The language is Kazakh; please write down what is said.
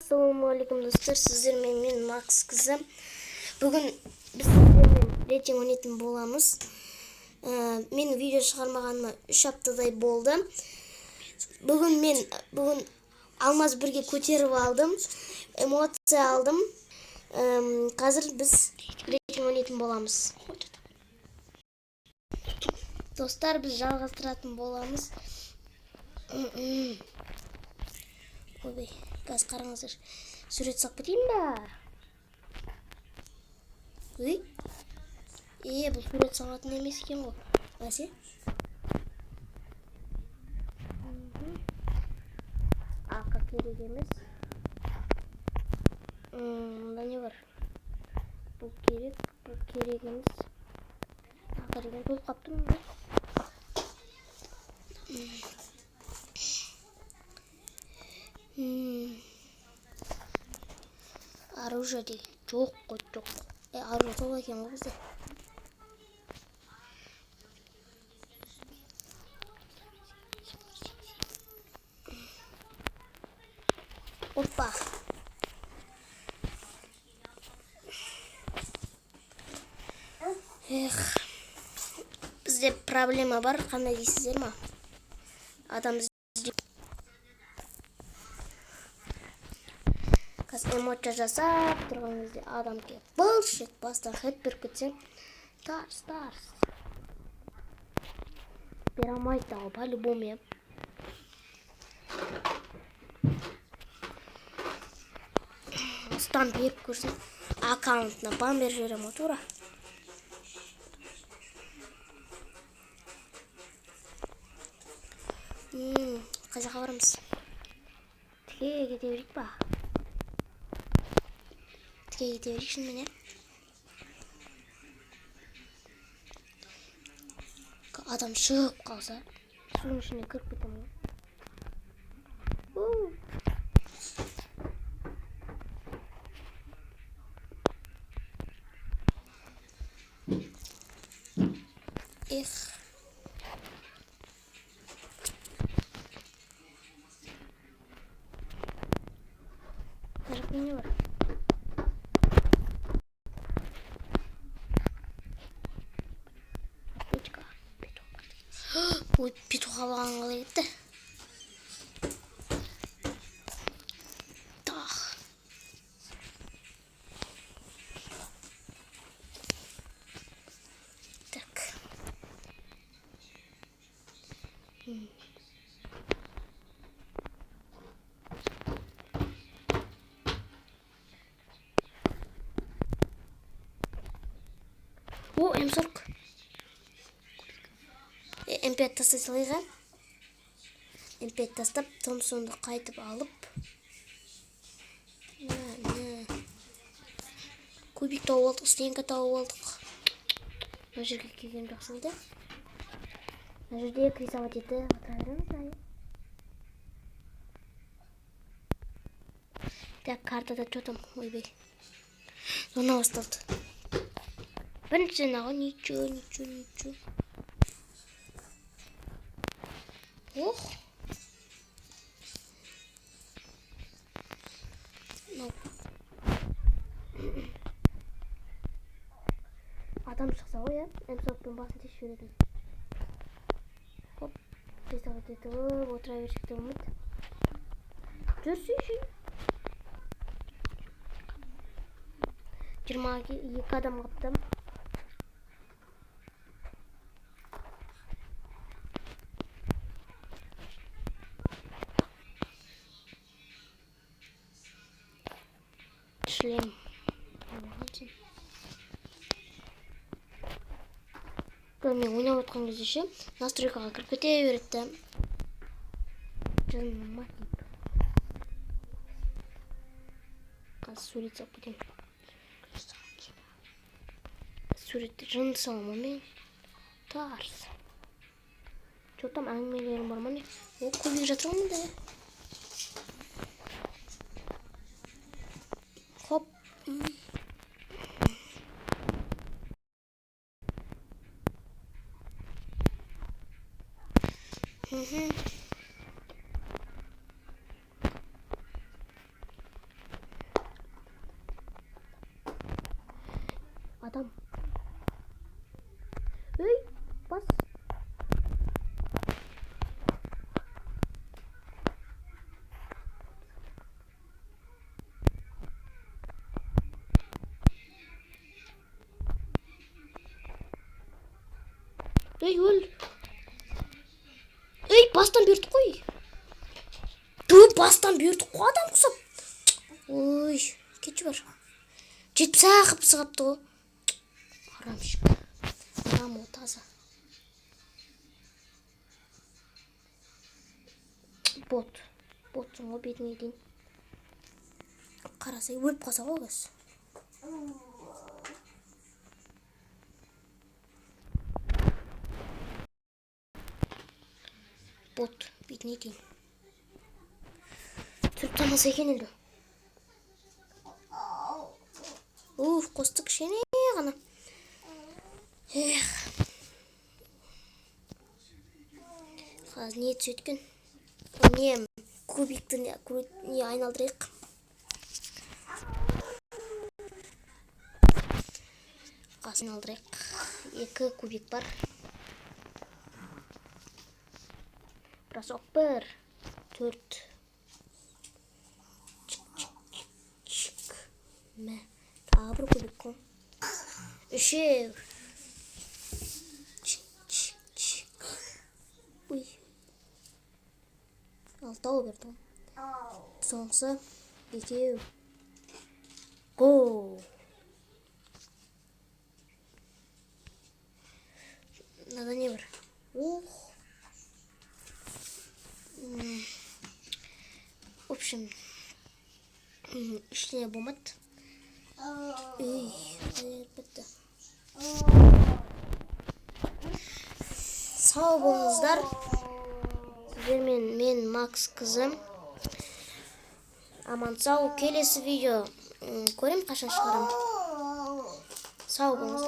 Ассалаумағалейкум, достар! Сіздермен мен, Макс қызы. Бүгін біз сіздермен рейтинг ойнайтын боламыз. Мен видео шығармағаныма 3 аптадай болды. Бүгін мен бүгін алмаз бірге көтеріп алдым, эмоция алдым. Қазір біз рейтинг ойнайтын боламыз. Достар, біз жалғастыратын боламыз. Ойбай, қазір қараңыздар, сурет салып кетейін ба? Ой, е, бұл сурет салатын емес екен ғой, бәсе. Ақа, керек емес. Мында не бар? Бұл керек, бұл керек емес. Ақа деген толып қалыпты мында. Оружие деген жоқ қой, жоқ. Е, оружие толық екен ғой бізде. Опа! Эх, бізде проблема бар, қандай дейсіздер ма? Адам іздеу. Қазір эмоция жасап тұрған кезде адам келіп, былш етіп бастан хед беріп кетсе, тарс тарс бере алмайды дағы, по любому, иә. Осыдан беріп көрсін, аккаунтына бан беріп жіберемін ғой тура. Қай жаққа барамыз? Тіке кете берейік па? Тіке кете берейік шынымен, иә. Адам шығып қалса, судың ішіне кіріп кетемін ғой. У. Эх. Мына жақта не бар? Аптечка. Петух бар. Ой, петух алған қалай кетті? Так. Так. О, М40. М5 тастай салайық, ә? М5 тастап, Томпсонды қайтып алып. Мә, мә. Кубик тауып алдық, стенка тауып алдық. Мына жерге келген жақсы болды. Мына жерде рисовать етіп отыра береміз әлі. Так, картада что там? Ойбай. Зона басталды. Бірінші зона ғой, ничего, ничего, ничего. Ох. Мынау. Адам шықса ғой, иә? М40-пен басын тесіп жіберетін. Хоп, рисовать етіп отыра берсек те болмайды. Жүрсейші. 22 адам қалыпты. Шлем. Мен ойнап отқан кезде ше, настройкаға кіріп кете береді да. Жаныма тиіп. Қазір сурет салып кетемін. Суретті жынды саламын ғой мен. Тарс. Че там, әңгімелерім бар ма, не? О, кубик жатыр ғой мында. Хоп. Мгм. Адам. Ей, бас. Ей, өл. Ей, бастан бердік қой. Ту, бастан бердік қой адам құсап. Ой, кетші бар. 70 ақ қылып ғой. Арамшик. Арам ол таза. Бот. Ботсың ғой бетіңе дейін. Қараса, өліп қалса ғой қазір. Бот бетіне дейін. Түріп тамаса екен енді. Уф, қосты кішкене ғана. Эх. Қазір не түседі екен? Не, кубикті не, не айналдырайық. Қазір айналдырайық. Екі кубик бар. Бросок бір. Төрт. Чик, чик, чик, чик. Мә. Тағы бір кубик қой. Үшеу. Чик, чик, чик. Ой. Алтау берді ғой. Соңғысы екеу. Гол. Мынада не бар? Ух. В общем, ештеңе болмады. Ей, айырып бітті. Сау болыңыздар. Сіздермен мен Макс қызым. Аман сау. Келесі видео көрем қашан шығарам. Сау болыңыздар.